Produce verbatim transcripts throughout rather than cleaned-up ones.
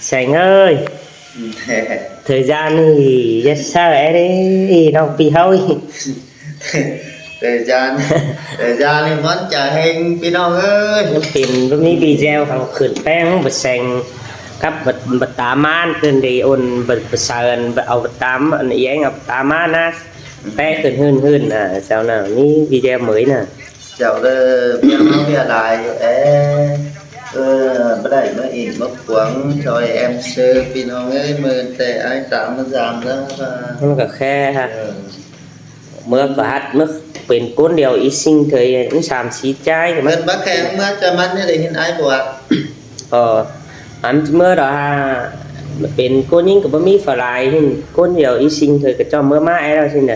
Seng ơi, thời gian thì rất sao ấy đấy, nó bị hơi. Thời gian, thời gian thì vẫn chả hên, pi ꞌnọng ơi. Nó pên ꞌmí video hăng khửn ꞌpéng bơ seng cắp bơ, bơ tá ꞌmán, ꞌcứn đi ôn bơ, bơ sài ăn bơ, au bơ tá ꞌmán, ăn ꞌi ꞌéng au bơ tá ꞌmán ꞌnớ. Té khửn ꞌhưn ꞌhưn ꞌnớ, sau ꞌnớ ꞌmí video mới ꞌnớ. Chảu ꞌlới, ꞌviạk ꞌháu ꞌviạk lai ꞌnớ. Ơ, báu đảy ꞌmá ỉn ꞌmá cuông ꞌchoi ꞌem sư, pi ꞌnọng ơi, ꞌmự té ai tăm ꞌmá dăm ꞌnớ ꞌva. ꞌMắn ꞌcọ khe hả? Ơ. ꞌMưa ꞌcọ hắt ꞌmưa pên ꞌcốn điêu ꞌi sính thời ꞌmắn sam sí ꞌchái. ꞌMắn báu khe ꞌmưa ꞌchoi ꞌmắn ꞌnị đảy hên ai bua. Ơ, ăn ꞌmưa đó hả, pên ꞌcốn ꞌnhính ꞌcọ báu ꞌmí pha lai hên ꞌcốn điêu ꞌi sính thời ꞌcọ ꞌchọ ꞌmưa ꞌmá ai đó sính đa.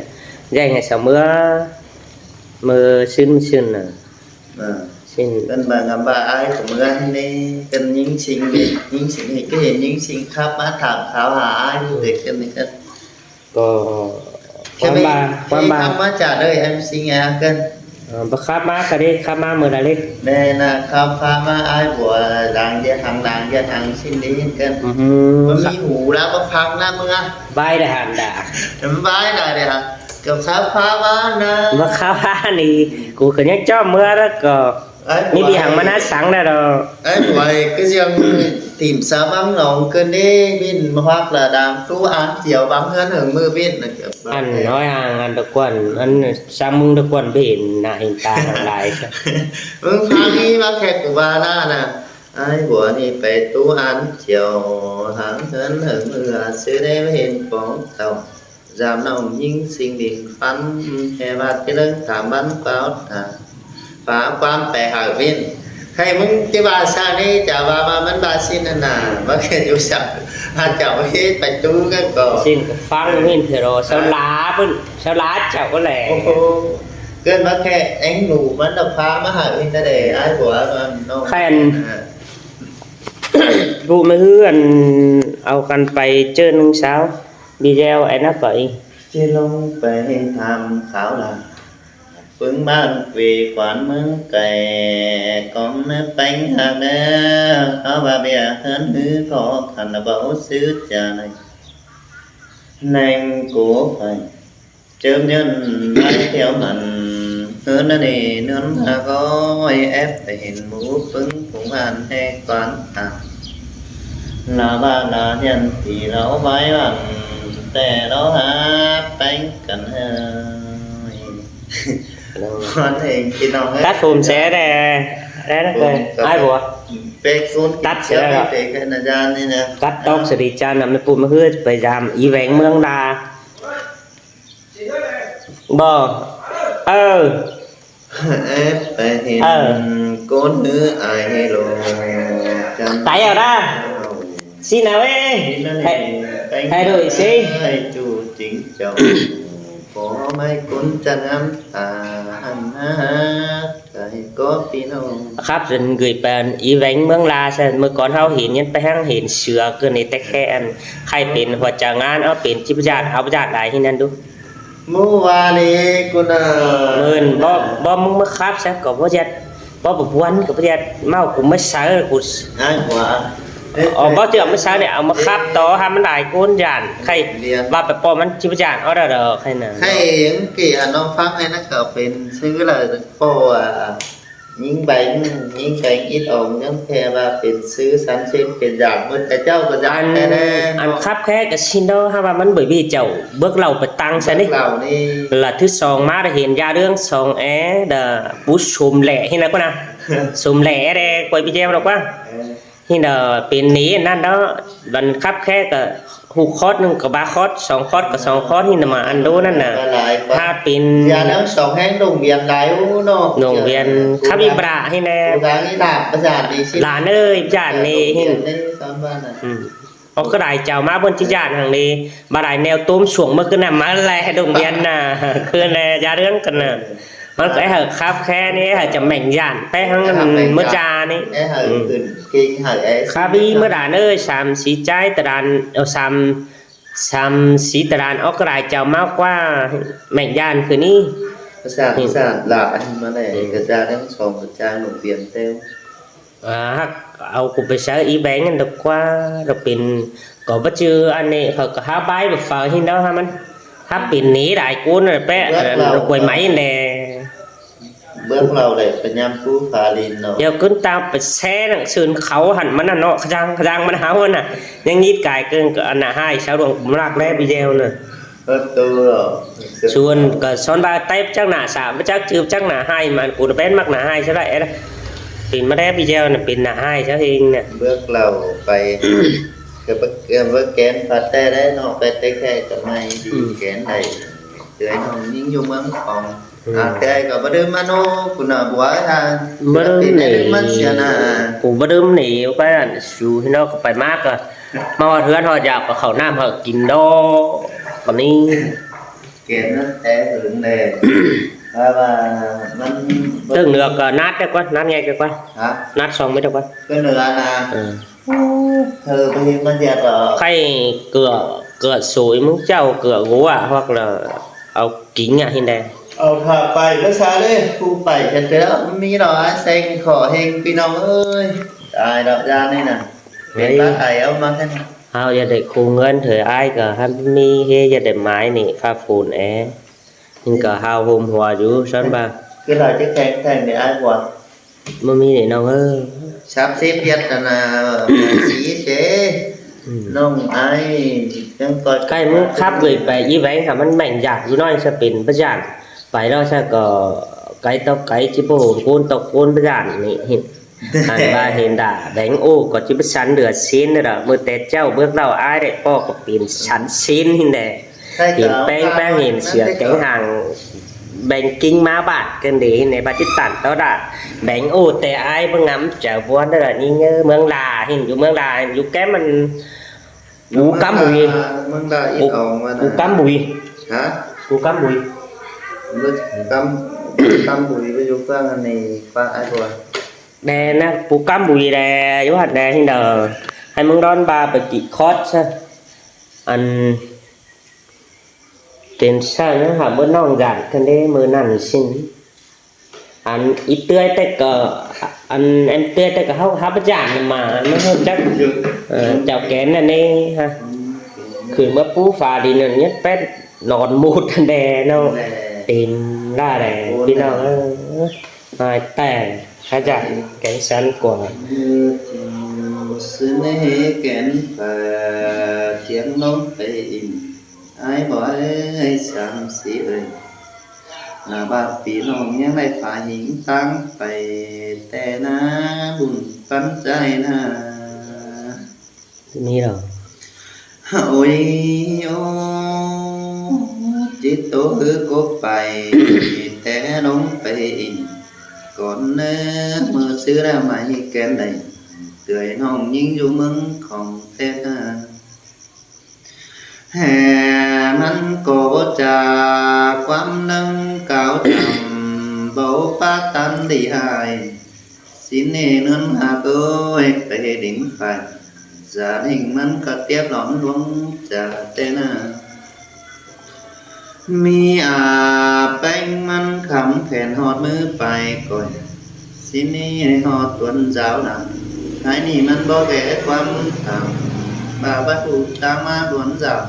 Dạy ngày sau ꞌmưa. ꞌMưa sưn sưn ꞌnớ. Ơ. Sưn. ꞌCắn ꞌva ngắm ꞌva ai ꞌcọ ꞌmưa ꞌnị, ꞌcắn ꞌnhính sính, ꞌnhính sính ꞌnị ꞌcọ hên ꞌnhính sính khắp ꞌmá tham kháo hả ai, ꞌcắn ꞌnị ꞌcắn. ꞌCọ, ꞌquám ꞌva, ꞌquám ꞌva. Khắp ꞌmá chả đảy ꞌem sính ꞌnị ꞌcắn. Ơ, báu khắp ꞌmá ꞌcọ đi, khắp ꞌmá ꞌmưa đa ꞌlế. ꞌNị ꞌnớ, khắp, khắp ꞌmá ai bua đang ꞌdệt hăng, đang ꞌdệt hăng sính đi ꞌcắn. Ưm, báu ꞌmí hủ ꞌlạ báu ꞌphắng ꞌnớ ꞌmưa. Bai đa hẳn đa. Bai đa đa. ꞌCọ khắp, khắp ꞌmá ꞌnớ. Báu khắp ꞌmá ꞌnị, ꞌcọ ꞌcọ ꞌnhắng ꞌchọ ꞌmưa ꞌlạ ꞌcọ. Ai, ꞌmí đi bua hăng ꞌmá ꞌnớ săng đa đó. Ai, bua ꞌcọ ꞌdệt hăng tìm sa ꞌvắng ꞌnọng ꞌcứn đi, ꞌmí ꞌmá hoặc là đang ꞌtú ăn chiêu ꞌvắng ꞌhướn hưng ꞌmự ꞌmí ꞌnớ. Ăn nói hăng ăn đặc quần, ăn sang ꞌmướng đặc quần bến ꞌnạ hên ta hăng lai. ꞌMướng ꞌphắng ꞌnị ꞌmá khe ꞌcọ ꞌva ꞌnớ ꞌnớ. Ai bua ꞌnị pay ꞌtú ăn chiêu hăng ꞌhướn hưng ꞌmự ꞌsứ đảy ꞌmá hên pong tau. Dăm ꞌnọng ꞌnhính sính đin ꞌphắn, ꞌhứ ꞌva ꞌchí ꞌlớng tham bắn ꞌquám thả. Phá ꞌquám pay hảư ꞌviạk. Khay ꞌmứng ꞌchí ꞌva ꞌsá ꞌnị chả ꞌva ꞌva ꞌmắn ꞌva sính ꞌnớ ꞌnớ, ꞌva khe dú sắp. Hả chảu ꞌhế pay ꞌtú ꞌcọ. Sính ꞌcọ ꞌphắng ꞌviạk thì rồi, sau lá bươn, sau lá chảu ꞌcọ lẻ. Ô hô. ꞌCứn ꞌva khe ꞌéng ꞌnụ ꞌmắn đa phá ꞌmá hảư ꞌviạk ta đảy, ai bua ꞌva ꞌnọng. Khen. Hả. ꞌPú ꞌmá ꞌhứ ăn au căn pay ꞌchớ ꞌnưng sau. Video ꞌnị ꞌnớ ꞌcọ ꞌnị. ꞌChí ꞌlống pay tham kháo đa. ꞌPứng ꞌmắn quê quán ꞌmướng cai, cóm ꞌmá ꞌpéng hạc ꞌnớ, kháo ꞌva ꞌviạk ꞌhướn ꞌhứ khó khăn báu ꞌsứ chả đảy. ꞌNéng ꞌcọ pay. Chớm nhớn ꞌmá thiêu mẳn, ꞌhướn ꞌnị ꞌnưn hả ꞌcọ ép pay hên ꞌmú ꞌpứng phung ꞌván ꞌhế quán tả. Lả ꞌva lả hiên ꞌpi lỏ ꞌvái ꞌván, té lỏ hả ꞌpéng căn hơi. Ꞌhướn ꞌnị ꞌpi ꞌnọng ơi. Tắt phôm ꞌsớ đe. Đe ꞌnớ. Phôm ꞌcọ. Ai bua. Pek ꞌcốn tắt ꞌsớ đe. Pek ꞌnớ dán ꞌnị ꞌnớ. Tắt tốc ꞌsớ đi chăn ꞌnặm ꞌmá ꞌpúm ꞌmá ꞌhứ pay dăm ꞌi ꞌvén ꞌmướng đa. Bơ. Ơ. Ép pay hên. Ơ. ꞌCốn ꞌhứ ai hê lô. Chăn. Tái ở đa. Xin nào ê. Thay, thay đổi xí. Ai chủ chính chồng. Có mấy ꞌcốn chăn ngắm ta hăng hát. Khắp dân gửi bàn ꞌi ꞌvén ꞌmướng đa, ꞌsớ ꞌmưa cón ꞌháu hên ꞌnhắng pay ꞌhắng hên sửa ꞌcứn ꞌnị té khen. Khay pên hua chaư ngán, au pên ꞌchí ꞌva dản, au ꞌva dản lai hên ꞌnặn đu. ꞌMưa ꞌva ꞌnị ꞌcốn ꞌnớ. ꞌMưa báu, báu ꞌmưa khắp ꞌsớ ꞌcọ báu dệt. Báu báu buôn ꞌcọ báu dệt. ꞌMá ꞌcọ ꞌmưa sáư ꞌcọ. Ai bua. Ơ, báu ꞌchưa ꞌmưa sáư ꞌnị, au ꞌmưa khắp tó hả ꞌmắn lai ꞌcốn dản. Khay ꞌva pay ꞌpọ ꞌmắn ꞌchí ꞌva dản, ók đa đa khay ꞌnớ. Khay ꞌnhắng kỉ hả ꞌnọng ꞌphắng ꞌnị ꞌnớ ꞌcọ pên ꞌsứ là ꞌpọ à. ꞌNhính beng, ꞌnhính beng ít ỏng ꞌnhắng phe ꞌva pên ꞌsứ sắn sên pên dản ꞌmưa ꞌchớ chảu ꞌcọ dản. Ăn, té ꞌnớ. Ăn khắp khe ꞌcọ ꞌsịn đó, hả ꞌva ꞌmắn bởi vì chảu bớc lảu pay ꞌtăng ꞌsớ ꞌnị. Bớc lảu ꞌnị. Là thứ song ꞌmá đa hên da ꞌlướng song é, đa pú sôm lẻ hên ꞌnớ ꞌcọ ꞌnớ. Sôm lẻ đe, quay video đó ꞌcọ. Ơ. Hên đa pên ꞌnị ꞌnặn đó, băn khắp khe ꞌcọ ꞌhụ khót ꞌnưng ꞌcọ ba khót, song khót ꞌcọ song khót, hên đa ꞌmá ăn đô ꞌnặn ꞌnớ. Ba lai ꞌcọ. Hả pên. Dản ꞌnhắng song ꞌhéng đồng viên lai ú ꞌnớ. Đồng viên khắp ꞌi bra hên đe. Cố gắng ꞌi đạp, ꞌva dản đi ꞌsịn. Lả ơi, ꞌva dản ꞌnị hên. Đồng viên ꞌnị, son ꞌva ꞌnớ. Ừ. Ók ꞌcọ đảy chảu ꞌmá bươn ꞌchí dản hăng ꞌnị, ꞌva đảy ꞌnéo tôm suông ꞌmá ꞌcứn ꞌnặm ꞌmá lai đồng viên ꞌnớ, ꞌcứn ꞌnớ da ꞌlướng ꞌcứn ꞌnớ. ꞌMắn ꞌcọ é hảư khắp khe ꞌnị, é hảư chảu mẻng dản, pé ꞌhăng ꞌmưa da ꞌnị. É hảư khửn kinh, hảư é khắp ꞌi ꞌmưa đản ơi, sam sí ꞌchái ta đản, ơ, sam, sam sí ta đản, ók ꞌcọ đảy chảu ꞌmá ꞌquá mẻng dản khửn ꞌnị. Sam, sam lả ꞌmá ꞌnị, ꞌcọ da ꞌlướng song ꞌcọ da đồng viên ꞌtẹo. Ơ, hák au cu pay sáư í beng ăn đa ꞌquá, ꞌlẹo pên ꞌcọ báu ꞌchư ăn ꞌnị, khỏi ꞌcọ hák bái báu phaư ꞌhịn ꞌnớ hák ꞌmắn. Hák pên ꞌnị đai ꞌcốn ꞌnớ ꞌpẹk, ꞌlẹo quay máy ꞌnẹ. Bớc ꞌlẹo đảy pay ꞌnhăm pú pha đin ꞌnọ. ꞌLẹo ꞌcứn ꞌtáng pay ꞌsé nẳng sưn khảu hẳn ꞌmắn ꞌnọ, khá dang, khá dang ꞌmắn hảu ꞌnớ. ꞌNhắng nhít cai ꞌcương ꞌcọ ăn nả ꞌhại, sáư đuông ꞌcum ꞌlặc đé video ꞌnớ. Ơ, tu ꞌlẹo. Suôn ꞌcọ ꞌsốn ꞌva ꞌtếng chắc nả sạ, chắc ꞌchư chắc nả ꞌhại, ꞌmắn cu ꞌnớ pên ꞌmặc nả ꞌhại sáư đảy ꞌnớ. Pên ꞌmá đé video ꞌnớ, pên nả ꞌhại sáư ꞌhịn ꞌnớ. Bớc ꞌlẹo pay. ꞌCọ báu, ꞌcọ báu kén pha ꞌtẹ đé ꞌnọ, pay té khe ꞌcọ ꞌmạy đi kén đảy. Tui ꞌnọng ꞌnhính dú ꞌmướng khong. À, té ꞌcọ báu đưm ꞌmắn ꞌnớ, cu nả bua hả. Báu đưm ꞌnị. Cu báu đưm ꞌnị, ꞌcọ ăn su ꞌhịn ꞌnớ ꞌcọ pay ꞌmá ꞌcọ. ꞌMá ꞌhọt ꞌhướn ꞌhọt dạp ꞌcọ khảu ꞌnặm hảư kin đo. ꞌCọ ꞌnị. Kén ꞌnặn té hưng đê. Và, và, ꞌmắn ꞌtếng ꞌnưa ꞌcọ nát đé ꞌquá, nát ꞌnhạy đé ꞌquá. Hả? Nát song mết đé ꞌquá. Cái nưa nả. Ừ. Thơ báu ꞌhịt ꞌmắn dẹt ꞌlẹo. Khay ꞌcọ, ꞌcọ sủi ꞌmướng ꞌchạu ꞌcọ gú à, hoặc là au kính à ꞌhịn đé. Au thả pay báu xa đé, cu pay khen té ꞌlẹo, ꞌmí ꞌnọ ải seng khỏ ꞌhêng ꞌpi ꞌnọng ơi. Ai đọc ra ꞌnị nả. Pên bác ai au ꞌmá khen. Au dá đảy khu ꞌngớn thôi ải ꞌcọ hák ꞌmí ꞌhế dá đảy mai ꞌnị, pha phôn é. ꞌNhắng ꞌcọ hao hôm hua dú, ꞌsốn ꞌva. Cứ là chứ khen khen đảy ải hua. Báu ꞌmí đảy ꞌnọng ơi. Sắp xếp dắt là, là sĩ sẽ. Ừ. ꞌNọng ải, ꞌnhắng ꞌcọ. Khay ꞌmắn khắp người pay í beng hả, ꞌmắn mẻng dản dú ꞌnọi ꞌsớ pên báu dản. Pay ꞌlẹo ꞌsớ ꞌcọ, khay tốc khay ꞌchí báu hôm ꞌcốn tốc ꞌcốn báu dản ꞌnị. Hẳn ꞌva hên đả beng ổ ꞌcọ ꞌchí báu sắn lửa ꞌsịn ꞌnớ đa. ꞌMự té ꞌchạu bớc ꞌlẹo ải đảy ꞌpọ ꞌcọ pên sắn ꞌsịn ꞌhịn đé. Hên ꞌpéng ꞌpéng hên sửa kéng hàng beng kính ꞌmá bát ꞌcợn đé ꞌhịn đé, bát ꞌchí tản tó đa. Beng ổ té ải báu ngắm chaư ꞌbuôn ꞌnớ đa, ꞌnhính ꞌnớ ꞌmướng La ꞌhịn, dú ꞌmướng La ꞌhịn, dú kém ꞌmắn Pú Cắm Bụi. Pú Cắm Bụi. Hả? Pú Cắm Bụi. Cắm, Cắm Bụi báu dú ꞌquáng ăn ꞌnị, ꞌquáng ải ꞌquá. Đe ꞌnớ, Pú Cắm Bụi đe, dú hẳn đe ꞌhịn đa. Hảư ꞌmướng đón ba pay kỉ khót ꞌsớ. Ăn pên ꞌsớ ꞌnhắng hảư ꞌmướng ꞌnọng dản ꞌcợn đé ꞌmự ꞌnặn ꞌsịn. Ăn ꞌí ꞌtưa té ꞌcọ, ăn em ꞌtưa té ꞌcọ hảư, hảư báu dản ꞌnặn ꞌmá, ꞌmá hảư chắc. Ơ, chảu kén ꞌnặn ꞌnị hả. Khửn ꞌmá pú pha đi ꞌnặn ꞌnhắng pét ꞌnọn mút đe ꞌnớ. Đe. Pên đa đe, ꞌpi ꞌnọng ơi. Hảư té, hảư chắc, kén sắn ꞌquá. Sư ꞌnị kén pha ꞌtiếng ꞌlống pay ꞌnị. Ải bói ơi, sắm sí ơi. Nả báp ꞌpi ꞌnọng ꞌnhắng đảy pha ꞌhịn ꞌtáng pay té ꞌnớ bun ꞌpắn chaư ꞌnớ. ꞌMí ꞌlẹo. Ôi, ô, ꞌchí tô ꞌhứ cốc pay, té ꞌlống pay ꞌnị. Cón ꞌnớ ꞌmự sư đa ꞌmạy kén đảy. Tui ꞌnọng ꞌnhính dú ꞌmướng khong té ꞌnớ. Hả, ꞌmắn ꞌcọ chả ꞌquám ꞌnưng cáo chăm, báu pák tắn đi ꞌhại. Sín ꞌnị ꞌnớn hák ơi, pay đin phải. Dản ꞌhịn ꞌmắn ꞌcọ tiếp lỏn luống chả té ꞌnớ. ꞌMí a ꞌpéng ꞌmắn khắm khen ꞌhọt ꞌmứ pay ꞌcoi. Sín ꞌnị ꞌhọt tuôn dáo đăm. Thái ꞌnị ꞌmắn báu kẻ ꞌquám thăm. Ba bát hụt ta ꞌmá tuôn dáo.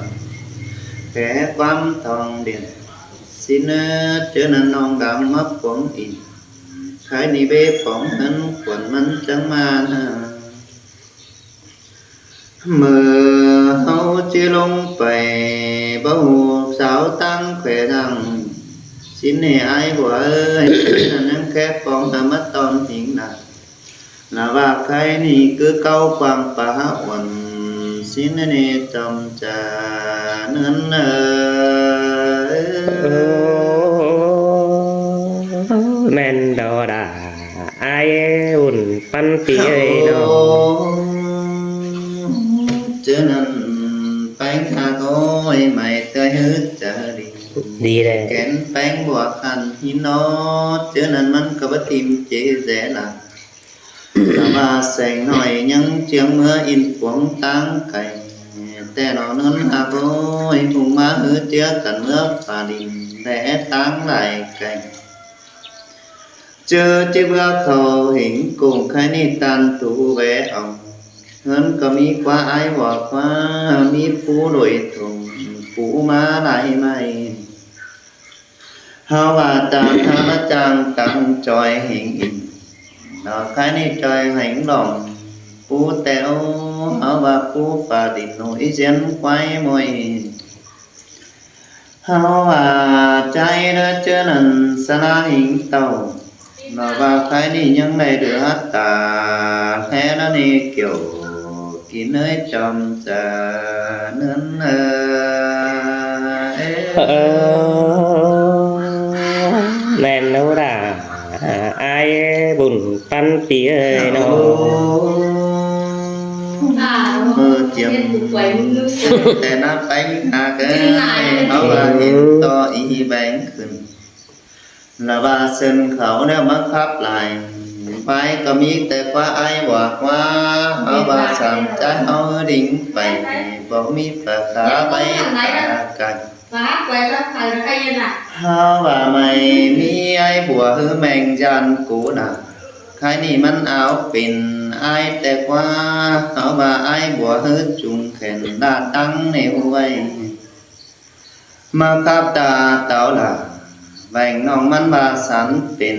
Kẻ ꞌquám thong điện. Sín ꞌnớ ꞌchớ ꞌnặn ꞌnọng đăm mắp cuông ỉn. Thái ꞌnị bếp cuông ꞌnặn cuông ꞌmắn chắng ꞌmá ꞌnớ. ꞌMự ꞌháu ꞌchí ꞌlống pay báu hảư sáo ꞌtáng khuê răng. Sín ꞌnị ải ꞌquá ơi, ꞌnặn ꞌnhắng khép póng hảư ꞌmá ꞌtọn ꞌhịn nả. Nả ꞌva Thái ꞌnị ꞌcứ cáu quang pá hák uôn. Sín ꞌnị chăm chả ꞌnớn ơi. ꞌMen đo đa. Ải ún ꞌpắn ꞌpi ơi ꞌnớ. Ơ, ꞌchớ ꞌnặn ꞌpéng hák ơi, ꞌmạy ꞌtưa ꞌhứ chả đi. Đi đé. Kén ꞌpéng bua khăn ꞌhịn ꞌnớ, ꞌchớ ꞌnặn ꞌmắn ꞌcọ báu tim chế dễ lả. Nả ꞌva seng ꞌnọi ꞌnhắng ꞌchương ꞌmứa in cuông ꞌtáng cai. Té ꞌnọ ꞌnớn hák ơi, ꞌhung ꞌmá ꞌhứ ꞌchưa căn ꞌmứa pha đin đé ꞌtáng lai cai. ꞌChớ ꞌchí báu khảu hính công khay ꞌnị ꞌtan tu ꞌvẹ au. ꞌHướn ꞌcọ ꞌmí ꞌquá ải ꞌvạ ꞌquá, ꞌmí pú đuổi thùng, pú ꞌmá lai ꞌmạy. ꞌHáu ꞌva ꞌtan ꞌhá ꞌmá ꞌchang tẳng ꞌchoi hính ính. Nó khay ꞌnị ꞌchoi hính lỏng. Pú ꞌtẹ ꞌháu ꞌva pú phả đin nụ ꞌí ꞌdiến ꞌquái ꞌmội. ꞌHáu ꞌva ꞌchái ꞌlớ ꞌchớ ꞌnặn sa ꞌná hính tảu. Nó ꞌva khay ꞌnị ꞌnhắng đảy đu hák ta, ꞌhé ꞌnớ ꞌnị kiẻo kin ới chom cha ꞌnớn ơ. Ơ, ꞌmen ꞌnớ đa, ải bun ꞌpắn pi ơi nó. ꞌMự chiêm ꞌtẹ ná péng ꞌhặc ới, ꞌháu ꞌva hên ꞌto ꞌí béng khửn. Lỏ ꞌva sưn khảu ꞌnẹo ꞌmá khắp lai. Phái ꞌcọ ꞌmí ꞌtẹ ꞌquá ải ꞌvạ ꞌquá, ꞌháu ꞌva sam ꞌchái ꞌháu đin pay, báu ꞌmí phả khả ꞌvạy khả cai. ꞌHáu ꞌva ꞌmạy ꞌmí ải bua ꞌhứ ꞌmen dản cô nả. Khay ꞌnị ꞌmắn au pên ải ꞌtẹ ꞌquá, ꞌháu ꞌva ải bua ꞌhứ chung khen đa tẳng ꞌnị ꞌhụ ꞌvạy. ꞌMá khắp ta tảu lả, béng ꞌnọng ꞌmắn ꞌva sắn pên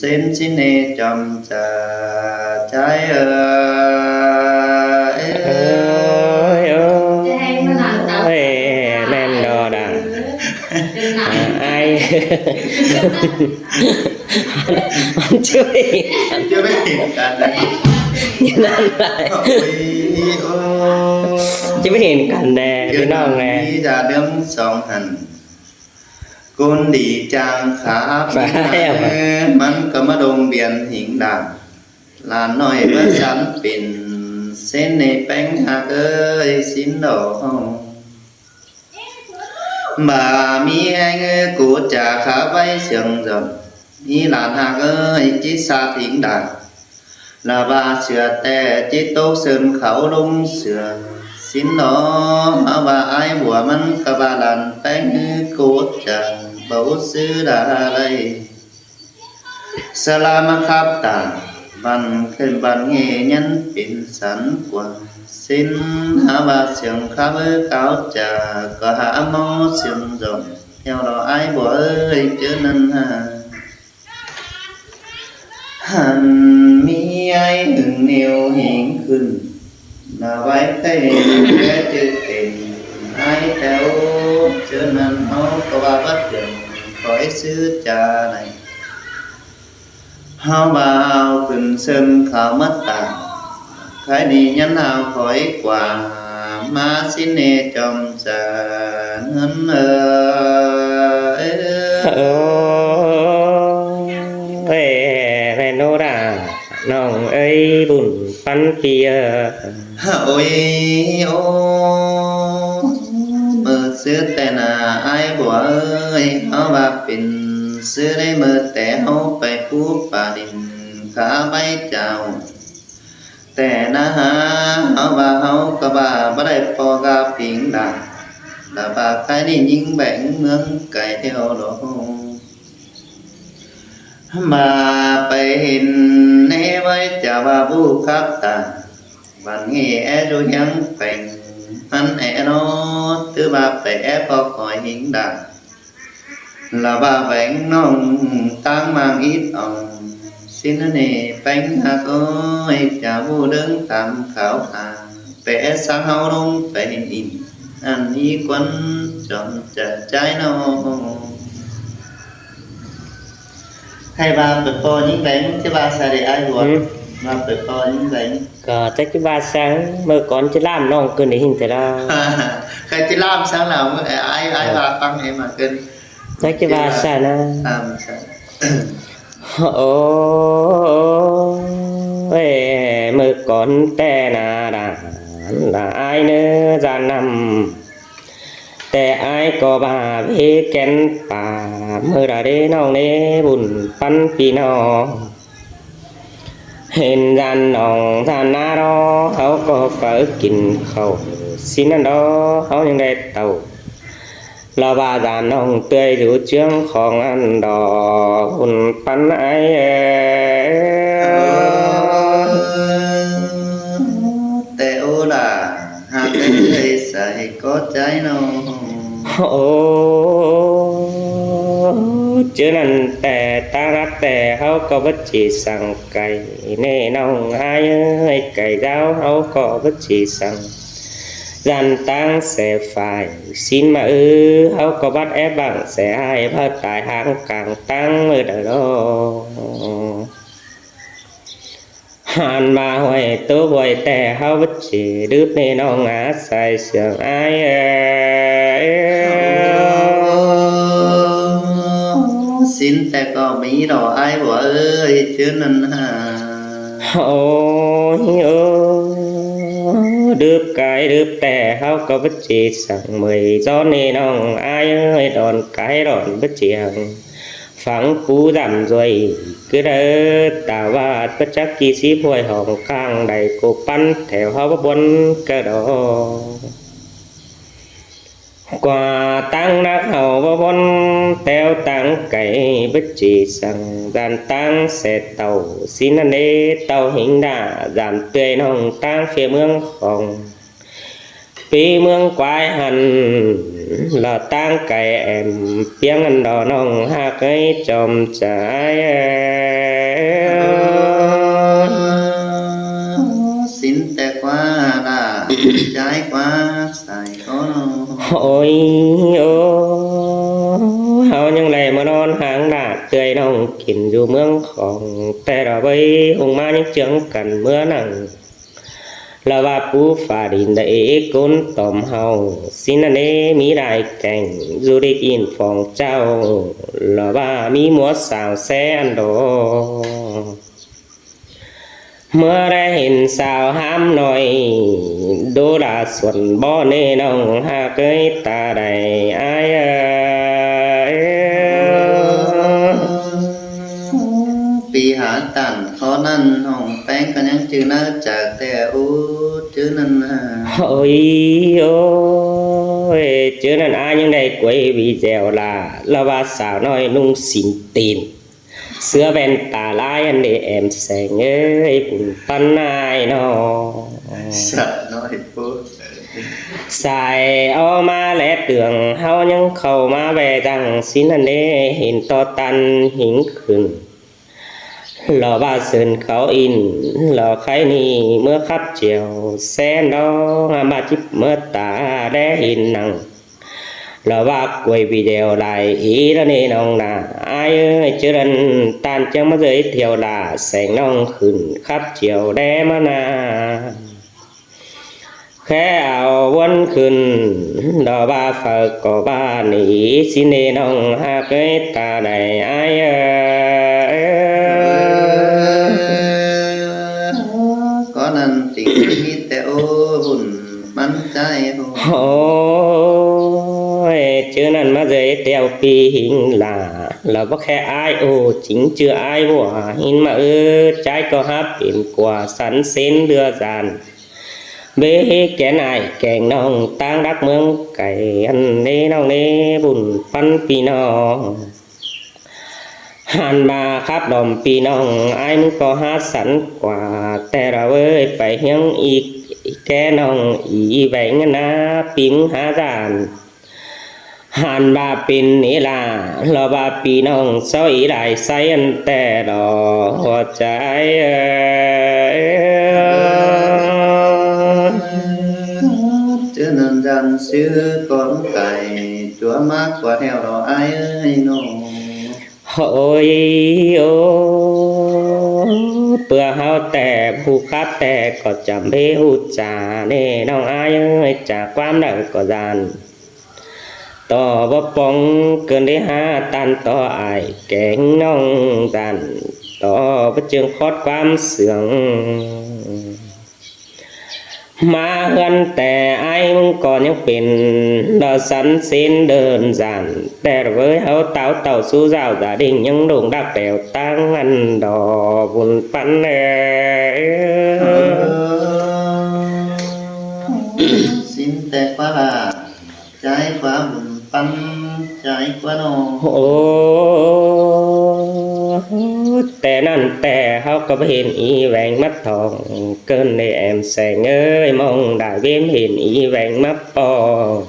sến sín ꞌnê chom cha ꞌchái ơ. Ơi, ơi, ꞌmen đó đa. Ai. Ăn ꞌchớ ꞌmí hên căn. ꞌChớ ꞌmí hên căn đa. Như ꞌnặn lai. Ôi, ôi. ꞌChớ ꞌmí hên căn đa, ꞌpi ꞌnọng đa. ꞌMí dả ꞌlớng song hẳn. ꞌCốn đi chang khả ꞌmắn, ꞌmắn ꞌcọ ꞌmá đông biên hính đa. Lả ꞌnọi ꞌmá sắn pên sến ꞌnê péng ꞌhặc ới sín đỏ. ꞌVa ꞌmí ꞌhéng ꞌcọ chả khả ꞌvạy siêng dọn. ꞌMí lả ꞌhặc ới ꞌchí sat hính đa. Lả ꞌva sửa ꞌtẹ ꞌchí tốc sưn khảu ꞌlống sửa. Sín đỏ, ꞌva ải bua ꞌmắn ꞌcọ ꞌva lả péng ꞌcọ chả báu ꞌsứ đa lai. Sa ꞌla ꞌmá khắp ta, băn khửn băn ꞌnghê nhắn pên sắn ꞌquá. Sín hả ꞌva siêng khắp ꞌcọ chả, ꞌcọ hả ꞌmo siêng dọn, theo đó ải bua ới ꞌchớ ꞌnặn hả. Hẳn ꞌmí ải hưng nêu hính khửn, nả ꞌvạy khay ꞌchớ pên ải ꞌtẹ ꞌchớ ꞌnặn ꞌháu ꞌcọ ꞌva bắt dần khỏi ꞌsứ chả đảy. ꞌHáu ꞌva ꞌháu khửn sưn khảu ꞌmá ta. Khay ꞌnị nhắn ꞌháu khỏi ꞌquá ꞌmá sín ꞌnê chom cha ꞌnặn ơ. Ơ, ơi, ꞌmen ꞌnớ đa, ꞌnọng ơi bun ꞌpắn pi ơ. Ôi, ôi, ꞌmự ꞌsứ ꞌtẹ nả ải bua ới, ꞌháu ꞌva pên ꞌsứ đảy ꞌmự ꞌtẹ ꞌháu pay pú phả đin khả ꞌvạy chảu. ꞌTẹ nả hả, ꞌháu ꞌva ꞌháu ꞌcọ ꞌva báu đảy ꞌpo ꞌga ping đa. Lả ꞌva khay ꞌnị ꞌnhính béng ꞌmướng cai theo đó. ꞌVa pay hên ꞌnê ꞌvạy chảu ꞌva báu khắp ta. Băn ꞌnghê é ꞌdu hiếng pheng, ꞌmắn é ꞌnớ, ꞌtứ ꞌva pay é ꞌpo khỏi hính đa. Lả ꞌva béng ꞌnọng ꞌtáng ꞌmáng ít ong. Sín ꞌnặn ꞌnị péng ꞌhặc ới, chả báu đớng tam khảu hả. Pay é sáng ꞌháu ꞌlống pay hên ín. Ăn ꞌnị ꞌquắn chom chả ꞌchái ꞌnớ. Khay ꞌva pay ꞌpo ꞌnhính béng, ꞌchí ꞌva sai đảy ải bua. Hứ? ꞌVa pay ꞌpo ꞌnhính béng. ꞌCọ chắc ꞌchí ꞌva săng, ꞌmự cón ꞌchí ꞌlam ꞌnọng ꞌcứn đảy ꞌhịn ꞌtẹ đa. Khay ꞌchí ꞌlam săng lả, ꞌmự ải, ải, ải ꞌva ꞌphắng ꞌnị ꞌmá ꞌcứn. Chắc ꞌchí ꞌva săng ꞌnớ. ꞌLam săng. Ôi, ꞌmự cón ꞌtẹ nả đa, lả ải ꞌnớ dản ꞌnặm. ꞌTẹ ải ꞌcọ ꞌva ꞌvế kén pả, ꞌmự đa đé ꞌnọng đé bun ꞌpắn pi ꞌnọng. Hên dản ꞌnọng dản nả đó, ꞌháu ꞌcọ phaư kin khảu. Sín ꞌnặn đó, ꞌháu ꞌnhắng đảy tảu. ꞌLọ ꞌva dản ꞌnọng ꞌtưa dú ꞌchương khong ăn đỏ ꞌhụt ꞌpắn ai. Té ꞌô đa, hák ꞌtưa sai ꞌcọ ꞌchái ꞌnọng. Ô, ꞌchớ ꞌnặn ꞌtẹ ꞌtáng ꞌlặc ꞌtẹ ꞌháu ꞌcọ báu ꞌchí săng cai ꞌnê ꞌnọng ai ơi, cai dáo ꞌháu ꞌcọ báu ꞌchí săng. Dản ꞌtáng ꞌsẹ phải ꞌsịn ꞌma ư, ꞌháu ꞌcọ bắt ép bảng ꞌsẹ ai ꞌvạu tai háng cang ꞌtáng ꞌmự đaư lo. Hẳn ꞌva ꞌhuối ꞌtố ꞌhuối ꞌtẹ ꞌháu báu ꞌchí đứp ꞌnê ꞌnọng a sai sương ai ơi. ꞌSịn ꞌtẹ ꞌcọ ꞌmí đỏ ai ꞌva ơi, ꞌchớ ꞌnặn hả. Ôi, ơ, đứp cai đứp ꞌtẹ ꞌháu ꞌcọ báu ꞌchí săng ꞌmới dón ꞌnê ꞌnọng ai ơi, đón cai đón báu ꞌchí hăng. Phắng pú dặm ruôi cứ đaư, ta ꞌva báu chắc ꞌchí síp ꞌhuối hỏng cang đảy cô ꞌpắn theo ꞌháu báu ꞌbuôn ꞌcọ đỏ. Qua ꞌtáng ꞌnặc hảư báu ꞌbuôn theo ꞌtáng cai báu ꞌchí săng, dản ꞌtáng ꞌsẹ tảu ꞌsịn ꞌnặn ꞌnê, tảu hính đa dản ꞌtưa ꞌnọng ꞌtáng phía ꞌmướng khong ꞌpi ꞌmướng quái hẳn, lỏ ꞌtáng cai ẻm piếng ăn đỏ ꞌnọng hák ơi chom ꞌchái. ꞌSịn ꞌtẹ ꞌquá đa, ꞌchái ꞌquá sai ꞌcọ ꞌnọng. Ôi, ô, ꞌháu ꞌnhắng đảy ꞌmá ꞌnón háng đa ꞌtưa ꞌnọng kin dú ꞌmướng khong, ꞌtẹ đỏ bới ꞌhung ꞌmá ꞌnhắng ꞌchương căn ꞌmứa nẳng. Lỏ ꞌva pú phả đin đảy ꞌcốn tỏm ꞌháu ꞌsịn ꞌnặn ꞌnê, ꞌmí lai keng du lịch in phóng chao, lỏ ꞌva ꞌmí múa sáo ꞌsé ăn đỏ. ꞌMưa đảy hên sáo hám ꞌnọi, đô đa suôn bó ꞌnê ꞌnọng hák ơi ta đảy ai ơi. ꞌPi hák tản khó ꞌnặn hỏng ꞌpéng ꞌcọ ꞌnhắng chứ ꞌnớ chả ꞌtẹ ú ꞌchớ ꞌnặn hả. Ôi, ôi, ꞌchớ ꞌnặn ai ꞌnhắng đảy quay video ꞌlạ, lỏ ꞌva sáo ꞌnọi ꞌnung sín tin, sứa ꞌven ta lai ăn đê ẻm seng ơi, bun ꞌpắn ai ꞌnọ. Sáo ꞌnọi pú. Sai ók ꞌmá ꞌlé tương ꞌháu ꞌnhắng khảu ꞌmá ꞌve dăng ꞌsịn ꞌnặn ꞌnê, hên ꞌto ꞌtan hính khửn. Lỏ ꞌva sưn khảu in, lỏ khay ꞌnị ꞌmứa khắp chiêu, ꞌsé ꞌnọ ꞌmá chip ꞌmứa ta đé hên nẳng. Lỏ ꞌva quay video lai ꞌí ꞌnặn ꞌnê ꞌnọng nả. Ai ơi, ꞌchớ ꞌnặn ꞌtan ꞌchắng ꞌmá giới thiệu đa seng ꞌnọng khửn khắp chiêu đé ꞌmá nả. Khék au ꞌvốn khửn, lỏ ꞌva phaư ꞌcọ ꞌva ꞌnị ꞌsịn ꞌnê ꞌnọng hák ơi ta đảy ai ơi. Có ꞌnặn chính ꞌmí ꞌtẹ ú bun ꞌmắn ꞌchái ú. Ôi, ꞌchớ ꞌnặn ꞌmá giới thiệu ꞌpi hính lả, lỏ báu khék ai ú, chính ꞌchư ai ꞌvua hên ꞌmá ư, ꞌchái ꞌcọ hák pên ꞌquá sắn sến ꞌlứa dản. Bế ken ai keng ꞌnọng ꞌtáng đắc ꞌmướng cai ăn ꞌnê ꞌnọng ꞌnê bun ꞌpắn ꞌpi ꞌnọng. Hẳn ꞌva khắp đom ꞌpi ꞌnọng ai ꞌmứng ꞌcọ hák sắn ꞌquá, ꞌtẹ đỏ ơi pay ꞌhiếng ꞌí ké ꞌnọng ꞌí ꞌveng ꞌnặn ꞌna ꞌpi ꞌmứng hák dản. Hẳn ꞌva pên ꞌnị lả, lỏ ꞌva ꞌpi ꞌnọng ꞌsó ꞌí lai ꞌsáy ăn ꞌtẹ đỏ ꞌhua ꞌchái ơi. ꞌChớ ꞌnặn dản ꞌsứ ꞌcọ ꞌlống cai chua ꞌmá ꞌquá theo đỏ ai ơi ꞌnọ. Ôi, ô, ꞌpưa ꞌháu ꞌtẹ ꞌhụ khắp ꞌtẹ ꞌcọ chăm bế ꞌhụ chả ꞌnê ꞌnọng ai ơi, chả ꞌquám đaư ꞌcọ dản. ꞌTo báu póng cơn đế hák ꞌtan ꞌto ai keng ꞌnọng dản, ꞌto báu ꞌchương khót ꞌquám sương. ꞌMá ꞌhướn ꞌtẹ ai ꞌmứng ꞌcọ ꞌnhắng pên đỏ sắn sến đơn giản, ꞌtẹ đỏ ꞌvới ꞌháu táo tảu sú dảo gia đình ꞌnhắng đông đắc tẻo ꞌtáng ăn đỏ bun ꞌpắn ơi. ꞌSịn ꞌtẹ ꞌquá, ꞌchái ꞌquá bun păn chai ꞌquá ꞌnọ. Ơ, té ꞌnặn té ꞌháu ꞌcọ hên ꞌí ꞌvén ꞌmá thỏng ꞌcợn đé ẻm seng ới, ꞌmóng đa ꞌvến hên ꞌí ꞌvén ꞌmá ꞌpo.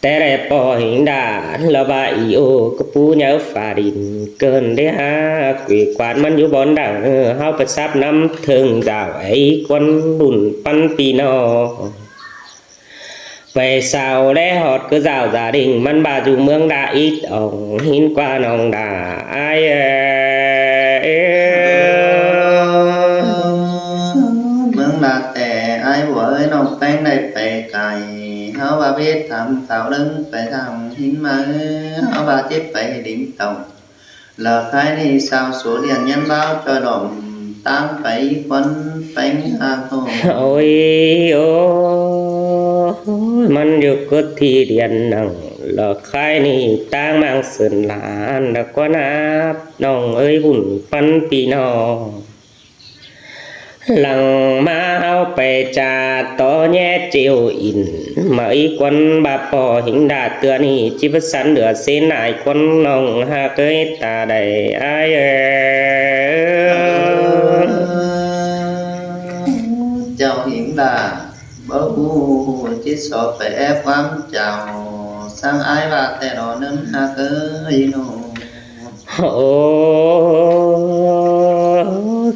Té đảy ꞌpo hính đa ꞌlạ ꞌva ꞌí ꞌô ꞌcọ pú nháư phả đin ꞌcợn đé hák quỷ quạt ꞌmắn dú bón đẳng, ơ, ꞌháu pay sắp ꞌnắm thơng dảo é ꞌquắn đun păn pi ꞌnọ. Pay sau đé ꞌhọt ꞌcứ dảo gia đình ꞌmắn ꞌva dú ꞌmướng đa ít ỏng hính ꞌquá ꞌnọng đa ải ới. ꞌMướng đa té ải ꞌva ới ꞌnọng ꞌpéng đảy pay cai. ꞌHáu ꞌva bết tham thảo đớng pay tham hính ꞌmá, ꞌháu ꞌva chếp pay đính tỏng. Lỏ khái ꞌnị sau số điện nhắn báo ꞌchoi đỏm ꞌtáng pay ꞌquắn ꞌpéng hák ꞌnọ. Ôi, ôi, ꞌmắn dú ꞌcứt thi điện nẳng. Lỏ khái ꞌnị ꞌtáng ꞌmáng sưn lan đa ꞌquá ꞌnạp ꞌnọng ới bun păn pi ꞌnọ. Lăng ꞌmá ꞌháu pay ꞌchạ tó ꞌnhé ꞌchịu ỉn ꞌmá ꞌí ꞌquắn ꞌva ꞌpo hính đa ꞌtưa ꞌnị ꞌchí pá sắn đưa ꞌsến ải ꞌquắn ꞌnọng hák ới ta đảy ải ới. Chảu hính đa báu ꞌhụ ꞌchí so pay ép ꞌquám chảu ꞌsướng ải ꞌva té ꞌnọ ꞌnớn hák ới ꞌnọ. Ơ,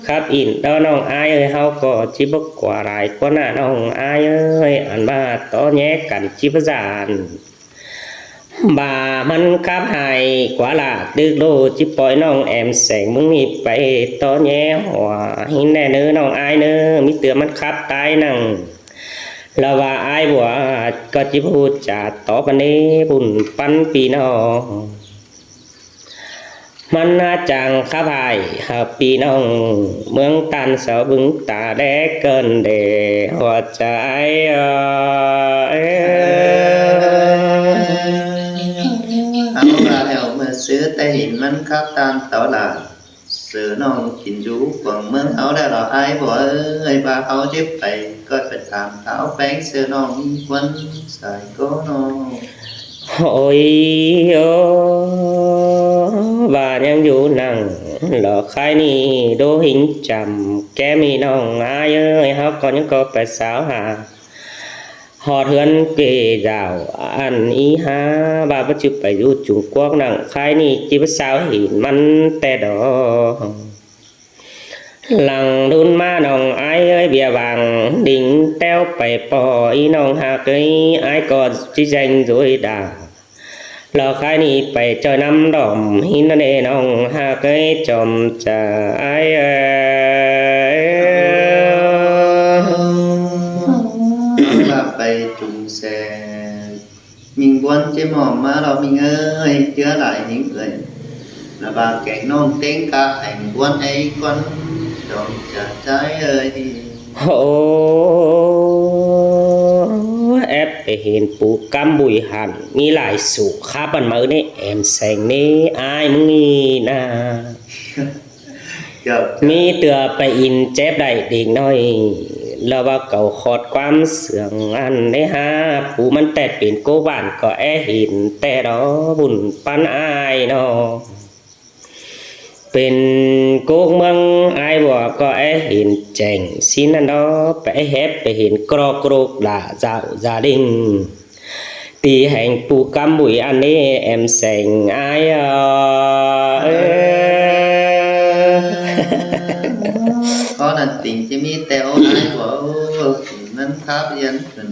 khắp ỉn đó ꞌnọng ải ới, ꞌháu ꞌcọ ꞌchí báu ꞌquá lai ꞌquá ꞌnạ ꞌnọng ải ới, ăn ꞌva tó ꞌnhé căn ꞌchí pá dản. ꞌVa ꞌmắn khắp hại ꞌquá lả tước ꞌlô ꞌchí pói ꞌnọng ẻm seng ꞌmướng ꞌnị pay tó ꞌnhé hua hính ꞌnớ ꞌnọng ải ꞌnớ, ꞌmí ꞌtưa ꞌmắn khắp tai nẳng. Lỏ ꞌva ải ꞌva ꞌcọ ꞌchí pú ꞌchạ tó păn ꞌnị bun păn pi ꞌnọ. ꞌMắn ꞌná chang khắp hại hảư pi ꞌnọng ꞌmướng ꞌTan sau bứng ta đé ꞌcợn đé ꞌhọt chai ới. ꞌHáu ꞌva hẻo ꞌmưa ꞌsứ té hên ꞌmắn khắp ꞌTan tó lả. Sư ꞌnọng kin dú cuông ꞌmướng ꞌháu đé lỏ ải ꞌva ới, ꞌva ꞌháu chếp pay ꞌcọ pay tham thảo ꞌpéng sư ꞌnọng ꞌquắn sai ꞌcọ ꞌnọ. Ôi, ơ, ꞌva ꞌnhắng dú nẳng, lỏ khái ꞌnị đô hính chăm ké ꞌmí ꞌnọng ải ới, ꞌháu ꞌcọ ꞌnhắng ꞌcọ pay sáo hả ꞌhọt ꞌhướn quê dảo ăn ꞌí hák ꞌva báu ꞌchư pay dú Trung Quốc nẳng, khái ꞌnị ꞌchí pá sáo hên ꞌmắn té đó. Lăng đun ꞌmá ꞌnọng ải ới, ꞌviạk ꞌváng đính ꞌtẹo pay ꞌpo ꞌí ꞌnọng hák ới, ải ꞌcọ ꞌchí deng dối đa. Lỏ khái ꞌnị pay ꞌchoi ꞌnắm đỏm hính ꞌnớ ꞌnọng hák ới, chom chả ải ới. ꞌVa pay Trung Quốc ꞌmí ꞌbuôn ꞌchí ꞌmom ꞌmá lỏ ꞌmí ới, ꞌchưa lai hính ới. Lỏ ꞌva kéng ꞌnọng ꞌtếng cá ẻng ꞌbuôn é ꞌquắn chom chả chai ới. Ơ, ép pay hên pú cắm bụi hẳn ꞌmí lai sủ khắp ăn máư ꞌnị ẻm seng ꞌnị ải ꞌmướng ꞌnị ꞌnạ. ꞌMí ꞌtưa pay in chép đảy đính ꞌnọi, lỏ ꞌva cảu khót ꞌquám sương ăn ꞌnị hák pú ꞌmắn té pên ꞌcố bản ꞌcọ é hên té đó bun păn ải ꞌnọ. Pên cốc ꞌmướng ải ꞌva ꞌcọ é hên chẻng sín ăn đó, pay é hép pay hên ꞌcọ ꞌcộc lả dảo gia đình. Ti heng pú cắm bụi ăn ꞌnị ẻm seng ải ới. Có năn tỉnh chứ ꞌmí té ải ꞌva ới, tỉnh ꞌnặn khắp yên khửn.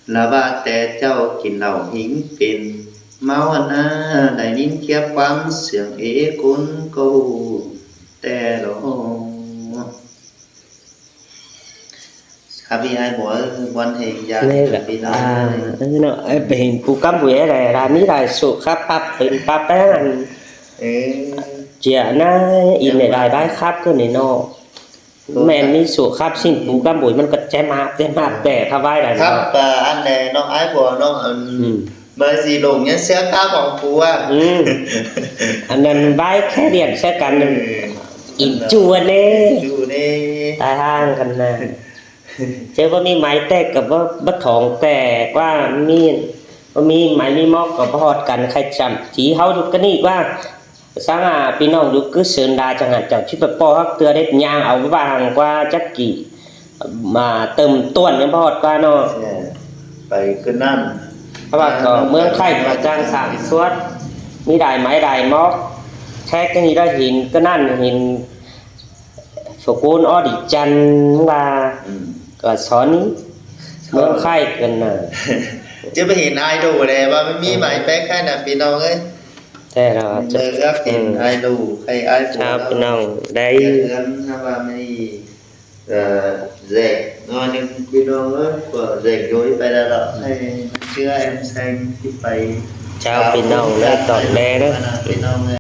Lỏ ꞌva té chảu kin lảu hính pên ꞌmáu ăn ꞌnạ, đảy ꞌnhính khiếp ꞌquám sương ế ꞌcốn ꞌcọ té đó. Sa ꞌvi ải ꞌva ới, ꞌbuôn hên ya ꞌnị ꞌlạ ꞌpi ꞌnọng. À, ới ꞌnọ, ới pay hên pú cắm bụi ới đảy, đảy ꞌmí đảy sổ khắp ꞌpặp, pên ꞌpặp ꞌpéng ăn. Ơ. Chia ꞌnạ, in đảy đảy bái khắp ꞌcọ ꞌnị ꞌnọ. ꞌMen ꞌmí sổ khắp sín pú cắm bụi ꞌmắn ꞌcọ chém hạp, chém hạp, té khắp ꞌvái đảy ꞌnọ. Khắp, à, ăn đảy ꞌnọ ải ꞌva ꞌnọ, ăn, ꞌmá ꞌdị lông nhé xéc cá bóng pú à. Ừ. Ăn ꞌnặn bái khé điện xéc căn. Ừ. In chu ăn ꞌnị. In chu ꞌnị. Tai ꞌhang căn ꞌnạ. Chứ báu ꞌmí máy té ꞌcọ báu, báu thỏng té ꞌquá ꞌmí. ꞌMí mai ꞌmí móc ꞌcọ bók ꞌhọt căn khay chăm chỉ ꞌháu dú cá ꞌnị ꞌquá. Sáng a ꞌpi ꞌnọng dú cứ sớn đa chắng hẳn chảu ꞌchí pay ꞌpọ ꞌhặc ꞌtưa đét ꞌnhang au ꞌva hăng ꞌquá chắc kỉ ꞌmá tơm tuôn ꞌnhắng bók ꞌhọt ꞌquá ꞌnớ. Pay ꞌcọ ꞌnặn. ꞌPa ꞌcọ ꞌmướng khay ꞌcọ chắng sản xuất ꞌmí đai mai đai móc. Chép cá ꞌnị đa hên ꞌcọ ꞌnặn hên phủ cốn ók đi chăn ꞌva ꞌcọ són ꞌmướng khay ꞌcọ ꞌnớ. ꞌChớ pay hên ai đu đé ꞌva ꞌmí mai pé khay ꞌnặn ꞌpi ꞌnọng ới. Thế rồi. Pay ꞌcọ hên ai đu khay ai phủ. Chào ꞌpi ꞌnọng đảy. ꞌChớ ꞌcọ ꞌnặn ꞌva ꞌmí dẹk ꞌnọi ꞌnưng ꞌpi ꞌnọng ới, ꞌcọ dẹk dối pay đa lỏ. Hay ꞌchưa em Seng ꞌchí pay. Chào ꞌpi ꞌnọng đảy tỏn đé ꞌnớ. ꞌPi ꞌnọng